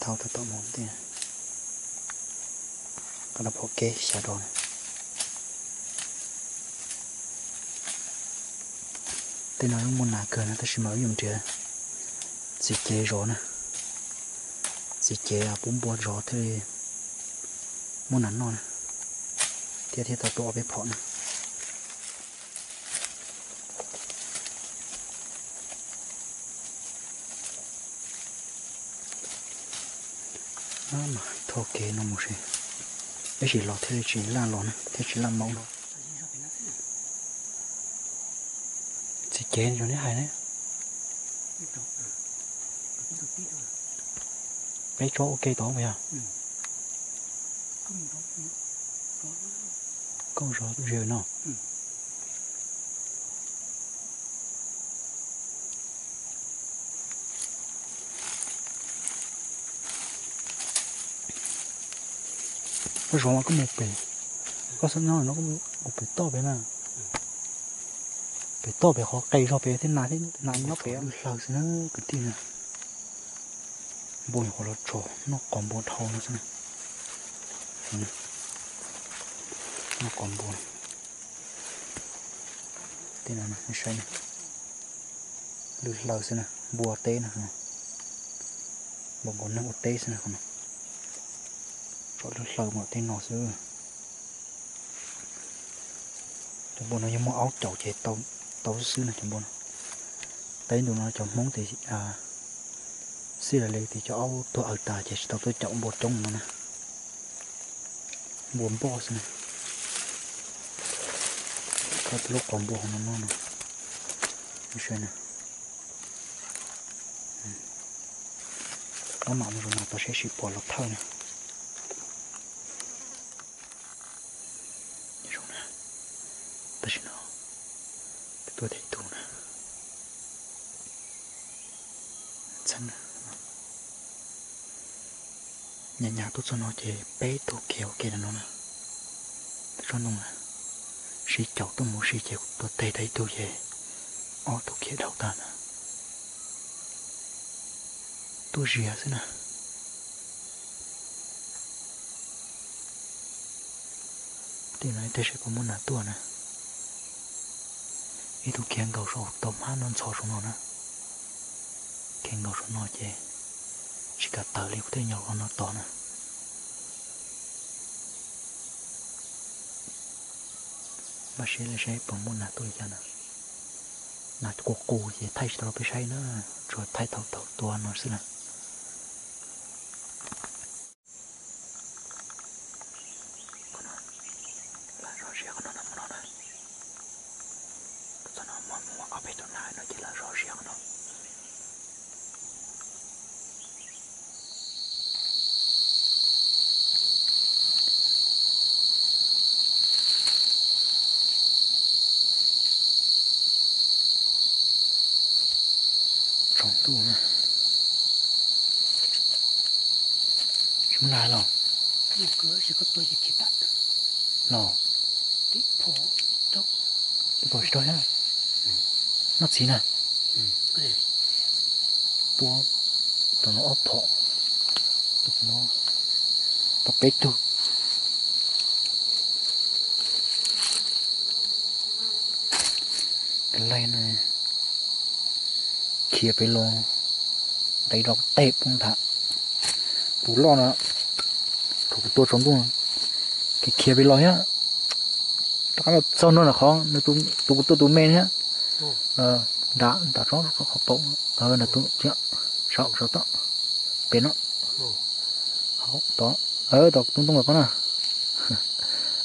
Tau tau mus tej, qab phom kev xya dos na. Tej no muaj nas kawg na tab sis mas wb yuav nrhiav txiv cev zov na, txiv cev pub npua zov thiaj li muaj nas noj na, thiab thiaj tau tua ob peb phom na. Mas thauj kev no mus si, ib sim los thiaj li tsis laj los na, thiaj tsis laj maub no. Txiv cev zoo neb hais ne, peb tsob ua ke tod puas yog? Koj zov ze no. Koj zov mas koj mus pem, koj xub nyob no koj mus pem toj pem na, pem toj pem qhov qes zog pem thiab nas thiab nas nyob pem. Lwj hlaw xwb na kwv tij na. Npua nyuam qhuav los tso noj qos npua dhau no xwb na. Noj qos npua. Tej no saib na, lwj hlaw xwb na, npua teb na, npua nkaus neeg ua teb xwb na. Tso lwj hlaw mas tej no xwb. Cov npua no yog muaj aub caum ces tau xwb xwb na cov npua no. Teb ntus no cov Hmoob tes xij las li tias cov aub tuag aws tas ces tsis tau tuaj caum npua coob no na. Npua npoj xwb na. Koj lub qos npua hauv no no no. Saib na. Maj mam mus zov nas tod saib sis puas los thawj na. Tam sim no peb tuaj tau ib tug na. Nyam nyam tuaj txog no ces peb tug khiav ua ke no na. Tsob ntoo na, sib caum tuaj mus si ces kuv tua teg tau ib tug ces ob tug khiav dhau tag na. Tuaj zias xwb na. Tej no tej seb puas muaj nas tuaj na. Ib tug khiav nkaus saum tau hmab no ntxhov saum no na. Khiav nkaus saum no ces tsis kam tawm li kuv thiaj nyob hauv no tos na. Npaj siab li saib puas muaj nas tuaj li cas na. Nas qus qus ces thaij tsis tau rau peb saib na, tsuas thaij thaum thaum tua no xwb na. Qhov no, lam zov zias qhov no na, mus no na. Tuaj txog no muaj muaj ob peb tug nas no ces lam zov zias qhov no. Tsaus ntuj na. Tsis muaj nas los? Los. Tib pom tsis tau thiab. Noj txiv na. Tua tau no ob phom, tua no tau peb tug. Laij no khiav pem los, nqis rau tej poob nthav. Tus loj no, thaum kuv tua tsaus ntuj, khiav khiav pem los thiab, rov qab los txog nrog nram qhov nws tus kuv tua tus me thiab. Nram nram tsob qhov paum, nram tus saum saum tod, pem no. Tod, tod tus ntoo los koj na.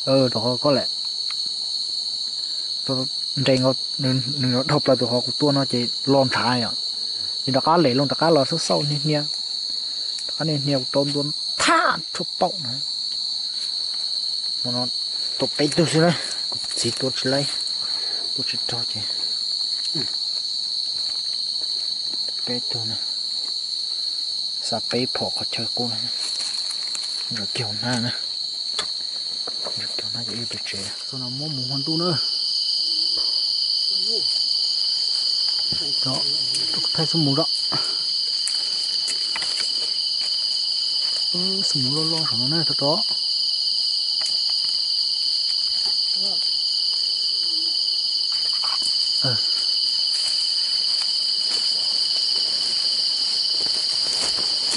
Rau qhov koj lawm. Nres nkaus, nws dhau plaws tus qhov kuv tua no ces los ntshav yom. Ces rov qab lem los rov qab los xauj xauj hnia hnia, rov qab hnia hnia kuv rau ntua thaj tshuaj paum na. Hmo no tua peb tug xwb na, kuv txiv tua tsis laib, tua tsis raug ces peb tug na, xa peb phom qhov chaw qub na, ntsaws kiag hauv hnab na, ntsaws kiag hauv hnab ces ib pem tsev. Txog no muab mus hua ntuj na. Thaij xub mus zoj. Xwb mus loj loj saum no na, tod tod.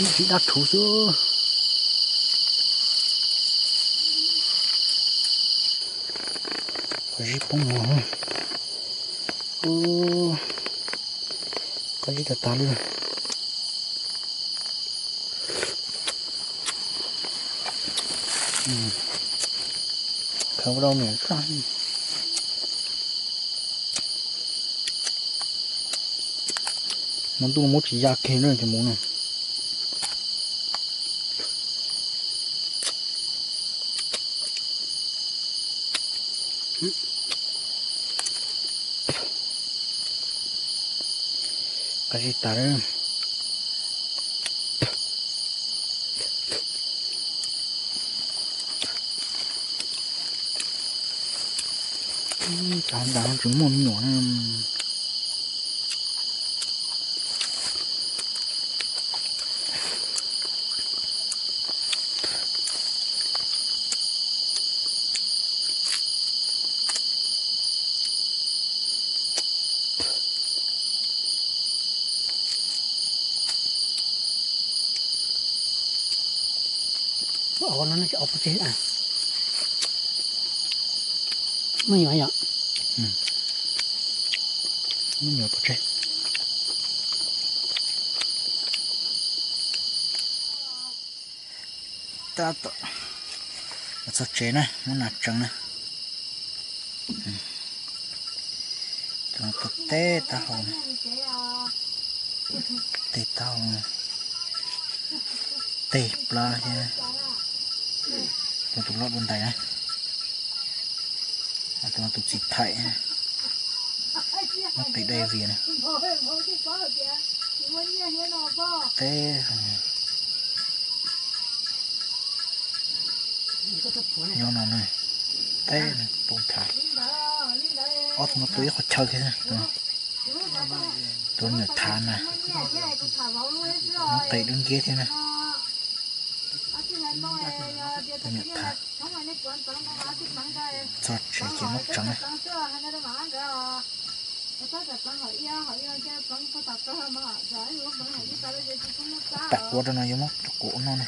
Ib tsis dab rhuv xwb. Qhov zib poob no, qhov zib tag tag li. Khaws ua rau niam. Hmo ntuj muab tsis ya kiag na cov mus na. Qab zib tas lawm. Cov ntawd tsis muaj me nyuam na. Ov no tsis ov pov tseg. Me nyuam yom. Me nyuam pov tseg. Tab tom txog tsev na, muab nas tseev na. Cov no teb taub hau, teb taub hau, teb plab thiab. Cov tus loj dua ntais na, tus no tus txiv thaim, muab qis dai vias na. Teb nyob no na, teb poob thav. Ob tug no tua ib qho chaw kiag, tus nyuam thav na, muab qis dub nciab thiab na. Tus nyuam thav. Txog tsev ces muab tseev na. Pam quav rau no yuav muab quav ua noj na.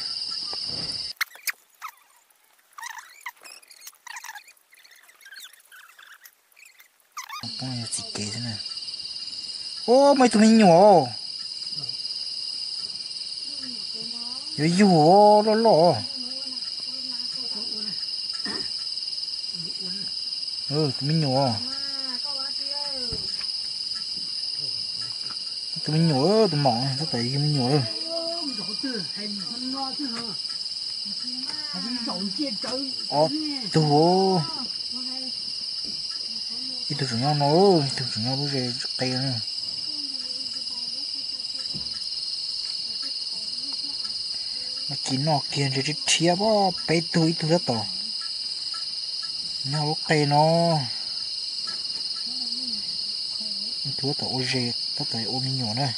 Poob yog txiv kev xwb na. Ub, muaj ib tug me nyuam. Yuav yug loj loj. Tus me nyuam. Tus me nyuam, tus maum tab tom yug me nyuam lawm. Ob tug, ib tug tseem nyob no, ib tug tseem nyob lub ze qe na. Muab ci noj kiag ntshe rhiab rhiab, peb tug ib tug tab tom nyob lub qe no. Ib tug tab tom ua ze, tab tom ua me nyuam na.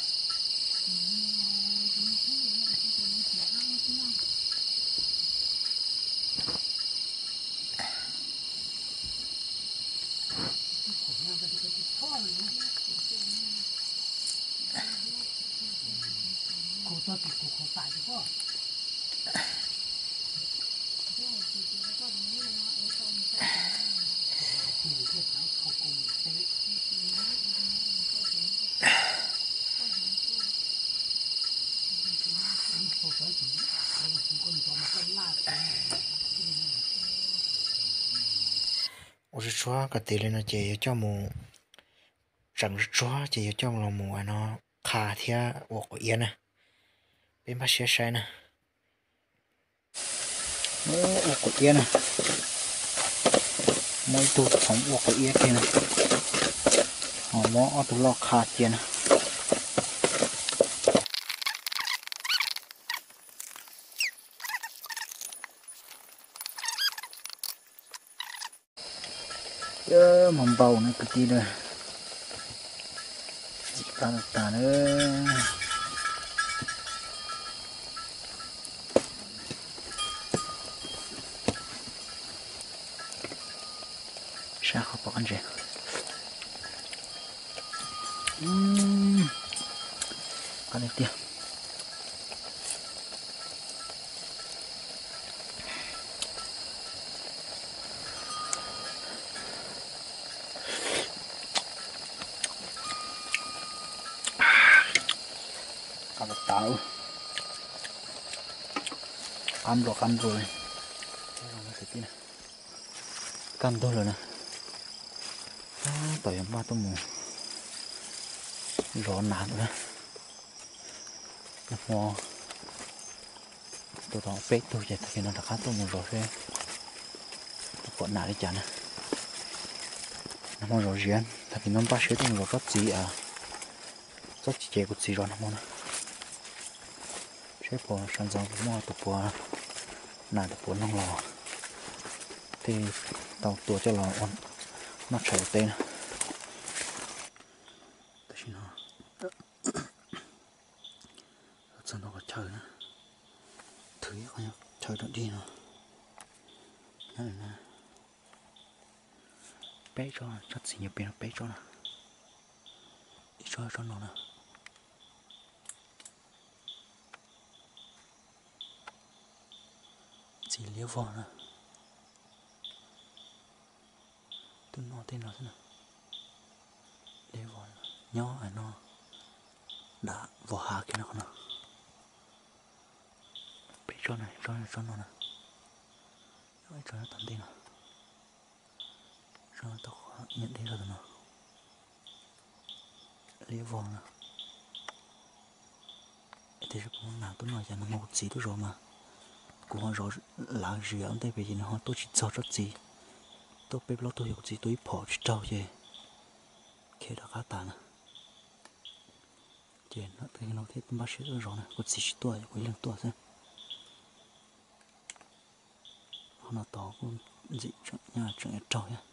Ua tsuag tsuag kom tes li no ces yuav coj mus tseem tsuag tsuag ces yuav coj los mus no qha thiab ua quav iab na. Peb npaj siab saib na. Ua quav iab na. Muab ib tug txhoov ua quav iab kiag na, ho muab ob tug loj qha cia na. Cov hmo npau no kwv tij na, txim qab tas na. Kab qhov pom qab ntses. Qab tiag tiag. Qab tas tas, qab nplua qab nplua li. Kaj ntug lawm na, tab tom yuav npaj tuaj mus zov nas lawm na. Nag hmo tua tau peb tug ces tag kis no rov qab tuaj mus zov seb pom nas li cas na. Nag hmo zov ziav, tag kis no npaj siab tuaj mus zov tsob txiv, tsob txiv ces kuv txiv zov nag hmo na. Seb puas sawv ntxov kuv muaj tus puav nas tus puav noog los thiaj tau tua coj los ua noj tshais ua teb na. Tam sim no txog ntawm qhov chaw na, thwv ib qho chaw rau dig no. Nyob li na, peb tsob, tsob txiv nyuag pem no peb tsob na, ib tsob tsob no na. Txiv liab vog na, twb noj tej no xwb na. Liab vog nyob no, dam vos hav kiag no qhov no. Peb tsob na, tsob tsob no na, ib tsob nyob tom ntej no, tsob tau qhov nyiam deb zog tom no. Liab vog na. Tiam sis kuv nas tuaj noj cas nag hmo kuv txiv tuaj zov mas kuv ho zov lawv ziav ua ntej pem ces nws ho tuaj tsis txog tsob txiv. Tuaj peb plaub tug yog kuv txiv tua ib phom tsis raug ces khiav rov qab tas na. Ces no thiaj npaj siab tuaj zov na, kuv txiv tsis tuaj, kuv ib leeg tuaj xwb. Qhov no tod kuj ntxim tseem nyaj tseem yuav raug thiab.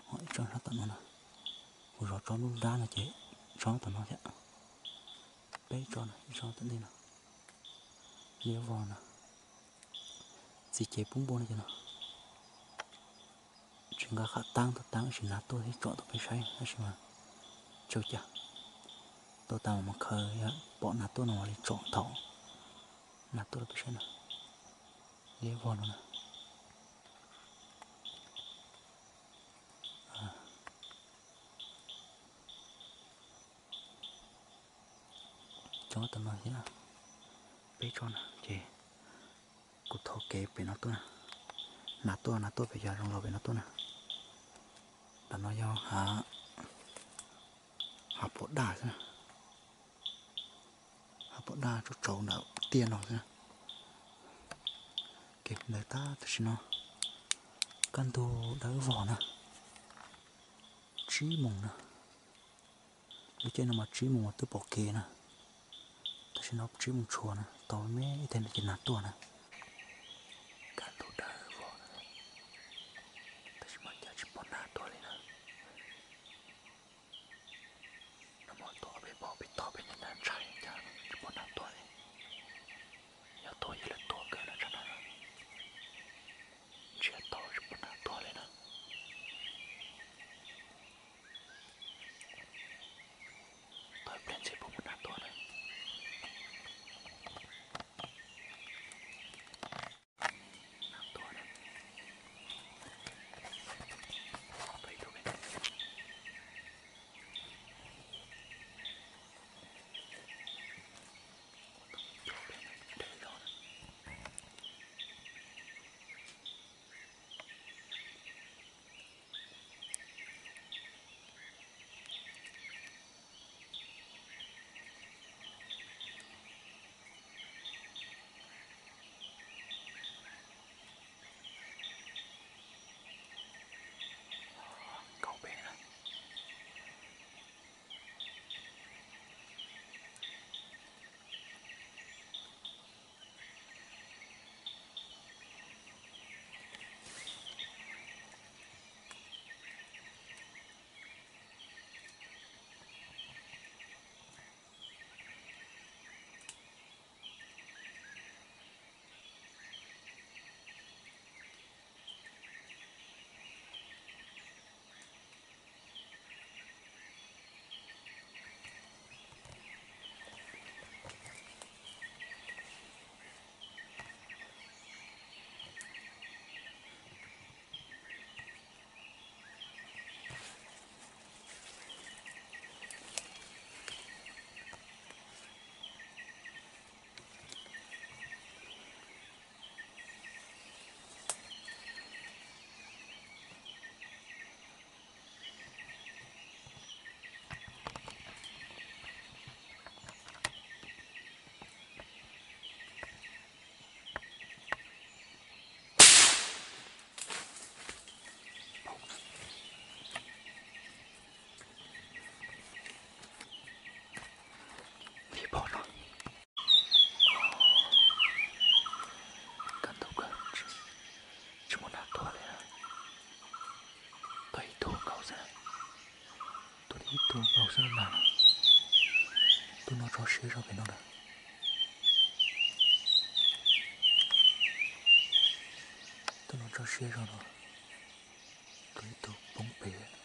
Ho ib tsob nyob tom no na, kuv zov tsob nruab nrab no ces tsob tom no thiab. Peb tsob na, ib tsob tom ntej no. Liab vog no, txiv cev pub npua no ces no. Tsis nqa qhov taab, tab taab sis nas tuaj thiab tsom tau peb saib tab sis mas tsaug cas. Tuaj tas mas khaws pom nas tuaj no ua li tsom thaum nas tuaj rau peb saib na. Liab vog no na. Tsob tom no thiab, peb tsob na ces kuv thov kev pem no tuaj na. Nas tuaj, nas tuaj pem yog zoo los pem no tuaj na. Ntawm no yog hav pom daj xwb na. Hav pom daj tsaus tsaus ntawm tiaj no xwb. Kev ntawd tab tam sim no kaj ntug dawb vog na, tsib moos na. Lub caij no mas tsib moos twb pom kev na. Tam sim no tsib moos tshua na, tau me ib teg no ces nas tuaj na. Kaj ntug dawb vog na, tab sis mas cas tsis pom nas tuaj li na. Nag hmo tuaj peb pom peb tog peb ntshai cas tsis pom nas tuaj li. Yog tuaj yog lawv tuaj kawg na tsam no, ntsiag to tsis pom nas tuaj li na. Tau ib pliag ntxiv puas muaj nas tuaj na. siab zog pem no lawm. Tus no tso siab zog no, tus ib tug poob pem.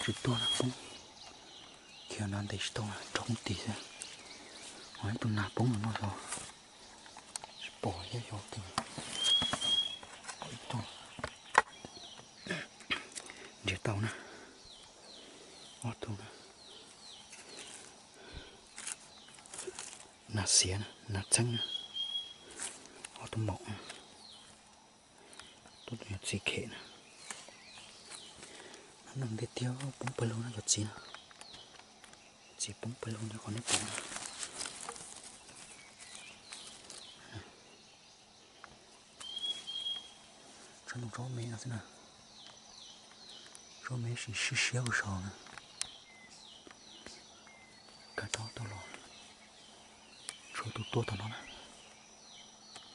Tsis tuaj na poob, khiav na ntes tsis tau na, rau poob tim xwb. Ho ib tug nas poob no los tsis pom thiab, xyov twg. Ib tug nrhiav tau na, ob tug na. Nas xiav na, nas txheeb na, ob tug maum na. Tuaj tus yog txiv khem na. Nag nag ntiag tiag poob pawg lug no cov txiv na. Txiv poob pawg lug no qhov nej pom na. Tsob ntoo tsob me no xwb na. Tsob me sis siab siab ua saud na. Kawg tau tuaj los tshuav tus tuaj tom no na.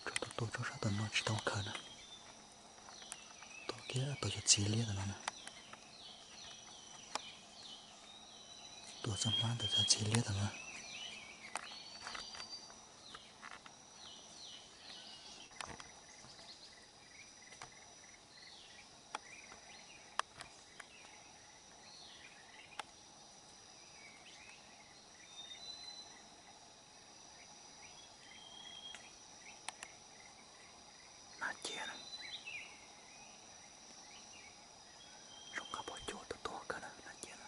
Tshuav tus tuaj tsob sab tom no tsis tau khaws na. Tuaj kiag tau cov txiv liab tom no na. Tuaj txog hmab ntawm cov txiv liab tom no. Nas ciav na. Zoo nqaj pom cuag tus tuag kawg na, nas ciav na.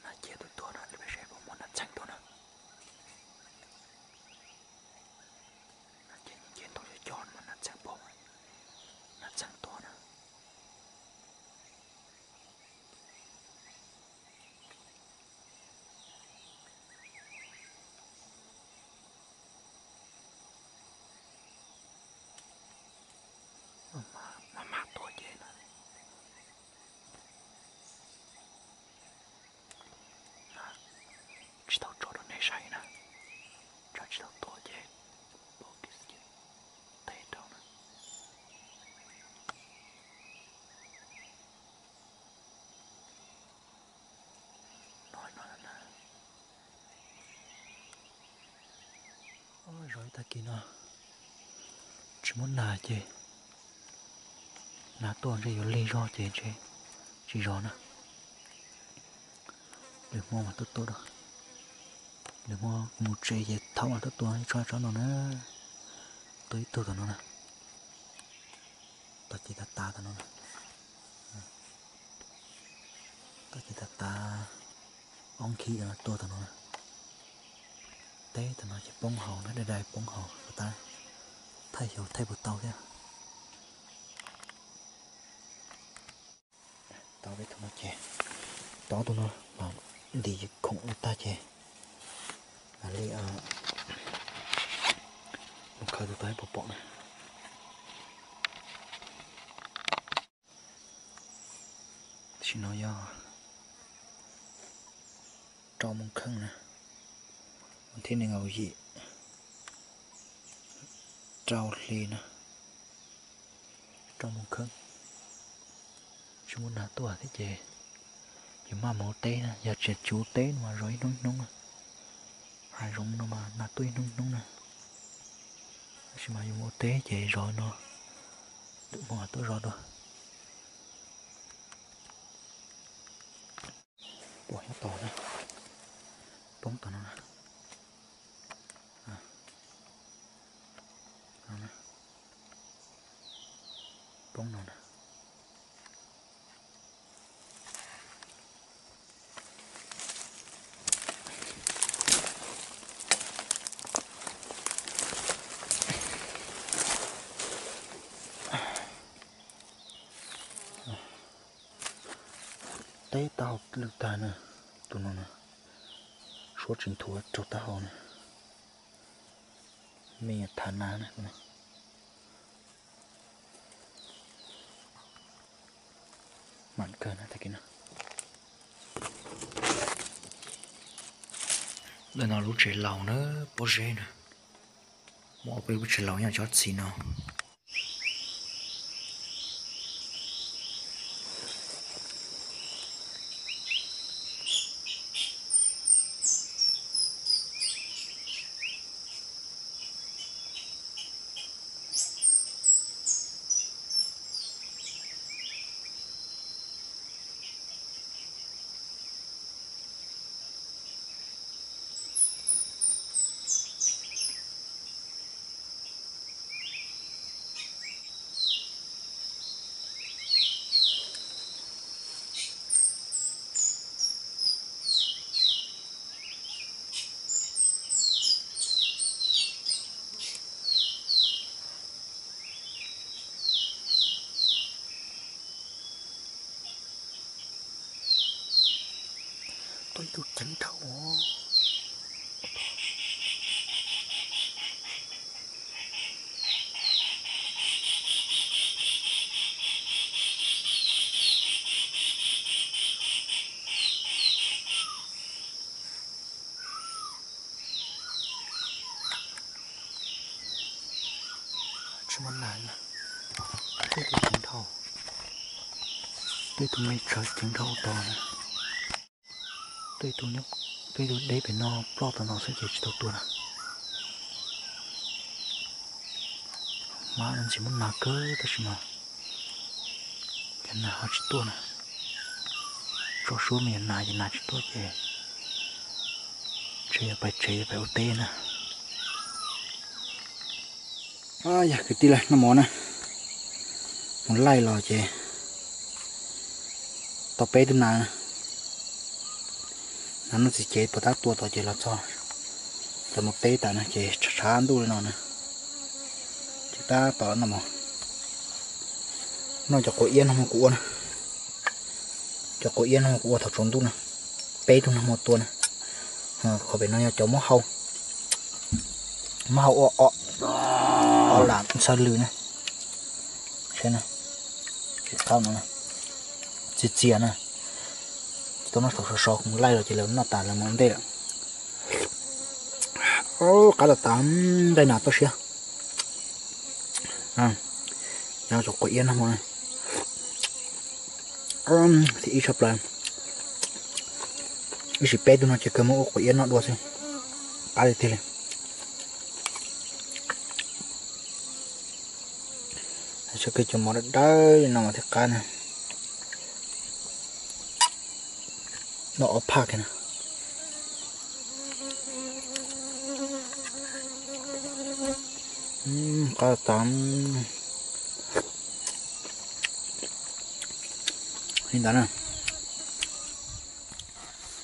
Nas ciav tus tuag na, peb saib puas muaj nas txheeb tuaj na. Nas ciav nce nce ntoo cov cov mas nas txheeb pom, nas txheeb tuag na. Mas mas tuag ces na. Tsis tau tso rau nej saib na. Tsam tsis tau tuag ces pom kiag xwb ces teb rau na. No no na. Zov ib tag kis no tsis muaj nas ces nas tuaj ntshe yuav lig zog ces ntshe tsis zov na. Lwm hmo mas tuaj tuaj da. Lwm hmo mus tsev ces thaum mas tuaj tuaj tsob tsob no na. Tuaj ib tug tom no na. Tau ces tav tav tom no na. Tau ces tav tav ob nkhib tom no tuaj tom no na. Teb tom no ces poob hauv na, dai dai poob hauv, tab thaij xyov thaij puas tau thiab. Tau peb tus no ces, tau ob tug no mas ntim khoom ua tag ces mam li mus khaws tus tau ib puas pom na. Tam sim no yog rau moos kheej na, vas thib nees nkaum yim, rau hli na, rau moos kheej. Tsis muaj nas tuaj thiab ces yus maj mus ua teb na, yog tsis ua teb no mas zov ib hnub ib hnub na. Hav zoov no mas nas tuaj ib hnub ib hnub na. Tab sis mas yus mus ua teb ces zov no, lwm hmo tuaj zov dua. Pom nyob tod na, poob tom no na. Poob no na. Teb taub hau lwj tag na, tus no na, suab tsis nthuav raug taub hau na. Me nyuam thav nas na. Mam kawg na tag kis no. Lawm no lub tsev laus na, pob zeb na. Ua peb lub tsev laus nyob tsob txiv no. Tuaj ib tug ceev dhau. Tsis muaj nas, tej tug ceev dhau, tej tug me tsawv ceev dhau tod na. Tej tug deb pem no ploj tau no xwb ces tsis tau tua na. Hmab no ntxim muaj nas kawg tab sis mas cov nas ho tsis tuaj na. Tso suab me nyuam nas ces nas tsis tuaj ces ntshe yuav pais tsev yuav pais ua teb na. Yog kwv tij lawm, noj mov na, mus laij los ces tau peb tug nas. Nas noj txiv cev puas tab tua tod ces los txog, cov mus teb tas na ces tshav ntuj li no na. Ces tab tom noj mov. Noj cov quav iab no kuv ua na. Cov quav iab no kuv ua thaum tsaus ntuj na. Peb tug no muaj tua na. Qhov pem no yog cov muab hau, muab hau ua o, o lam ntshaw lws na. Saib na, txias txias na. Tsis tau noj thaum sov sov, kuv laij los ces lawv noj tas lawv mus ua ntej lawm. Qab tas tas, nqaij nas toj siab. Cov quav iab no hmo na, thib ib tshaj plaws. Ib sim peb tug no ces kawg muab ua quav iab noj dua xwb. Qab tiag tiag li. Txoj kev cov mov dawb dawb li no mas thiaj qab na. Noj ob phaj kiag na. Qab tas li ntawd na.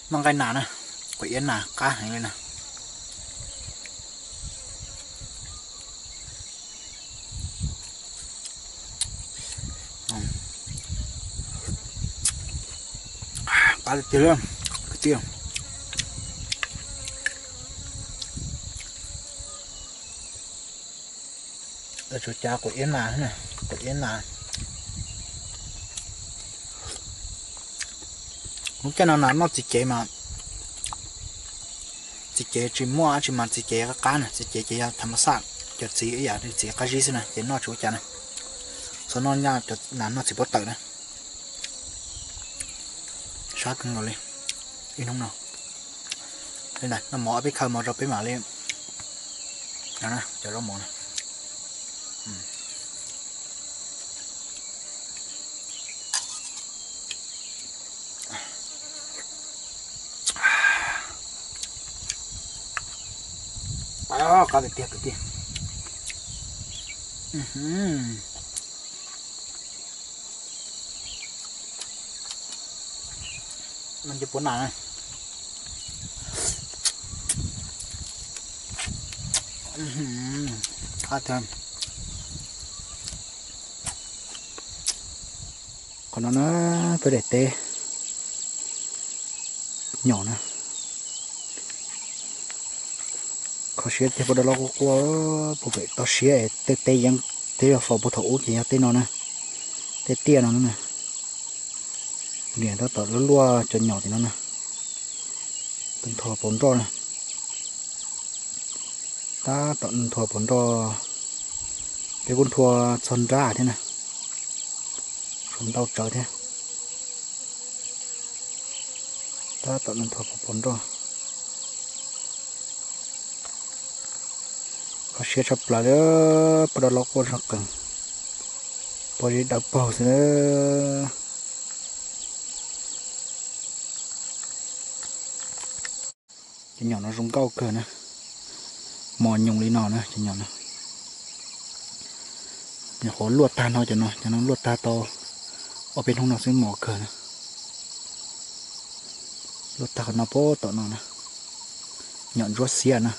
Noj nqaij nas na, quav iab nas qab heev li na. Qab tiag tiag li kwv tij. Tsuas cas quav iab nas, quav iab nas. Lub caij no nas noj txiv cev mas, txiv cev tsis muaj dab tsi mas txiv cev qab qab na, txiv cev ces yog tham mas xaj, cov txiv ib yam li txiv qab zib xwb na ces noj tsis ua cas na. Txhob noj nyaj cov nas noj txiv pob tawm na. Sab kawg nkaus li. Ib hnub no noj mov ob peb khaw mov rau peb mam li cov zaub mov na. Qab tiag tiag kwv tij. Noj cov puav nas na. Qab tiag. Qhov no na, peb daim teb nyom na. Kho siab tiag, puas dawb loj quaj quaj, puag pem toj siab es tej teb yeeb, teb yog faus puag thaum ub ces yog tej no na, tej tiaj no na. Niam tab tom luaj luaj cov nyom tim no na, ntho paus nroj na. Tab tom nthua pov nroj, peb kuj nthua txog nrab thiab na, tshuav ntau tsawv thiab. Tab tom nthua pov nroj, kho siab tshaj plaws li, poj dab laub quaj zog qees, pog zeb dawb paug xwb na. Cov nyom no zoo nkauj kawg na, mos nyoos li no na cov nyom no. Nyuam qhuav luaj tag no cov no, cov no luaj tag tau ob peb hnub no xwb, mos kawg na. Luaj tag qhov no pem tom no na, nyom ntsuab xiab na.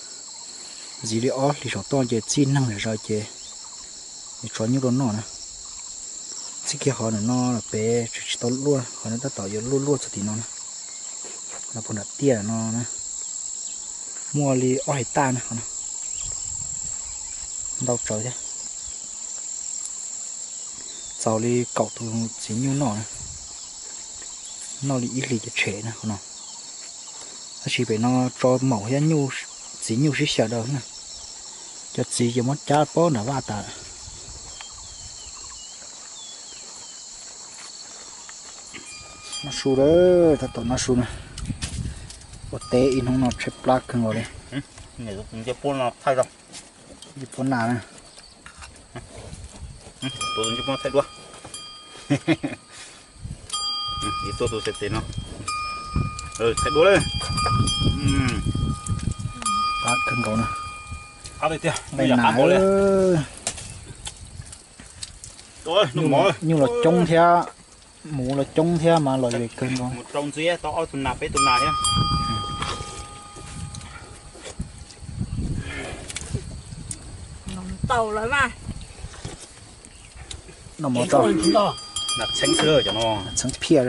Ntxiv li ob hlis saum toj ces txij neeg zom zaws ces yuav tso nyuj rau noj na. Txij kiag qhov ntawm no los pem tseem tsis tau luaj, qhov no tab tom yuav luaj luaj txog tim no na. No puag nram tiaj no na, muaj li ob hais taj na qhov no, ntau tsawv thiab. Txaus li kaum tus txiv nyuj noj na, noj li ib hlis ces tshem na qhov no. Tab sis pem no tso maum thiab, txiv nyuj sib xyaw daws na. Cov txiv ces muab cab pem nram vaj tas. Noj su lawm, tab tom noj su na. Ua teb ib hnub no tshaib plab kawg nkaus li. Nce puab no thaij zog. Nce puab na. Tus nce puab thaij duab. Ib tuaj tus xes tes no. Thaij duab li. Qab kawg nkaus na. Qab tiag tiag, nqaij nas. Nyuj los coob thiab, muv los coob thiab mas los lem kawg nkaus. Mus rau ntxiv tau ob tug nas peb tug nas thiab. Tau lawm mas. Noj mov tau. Nas txheeb xwb cov no. Txheeb phiaj.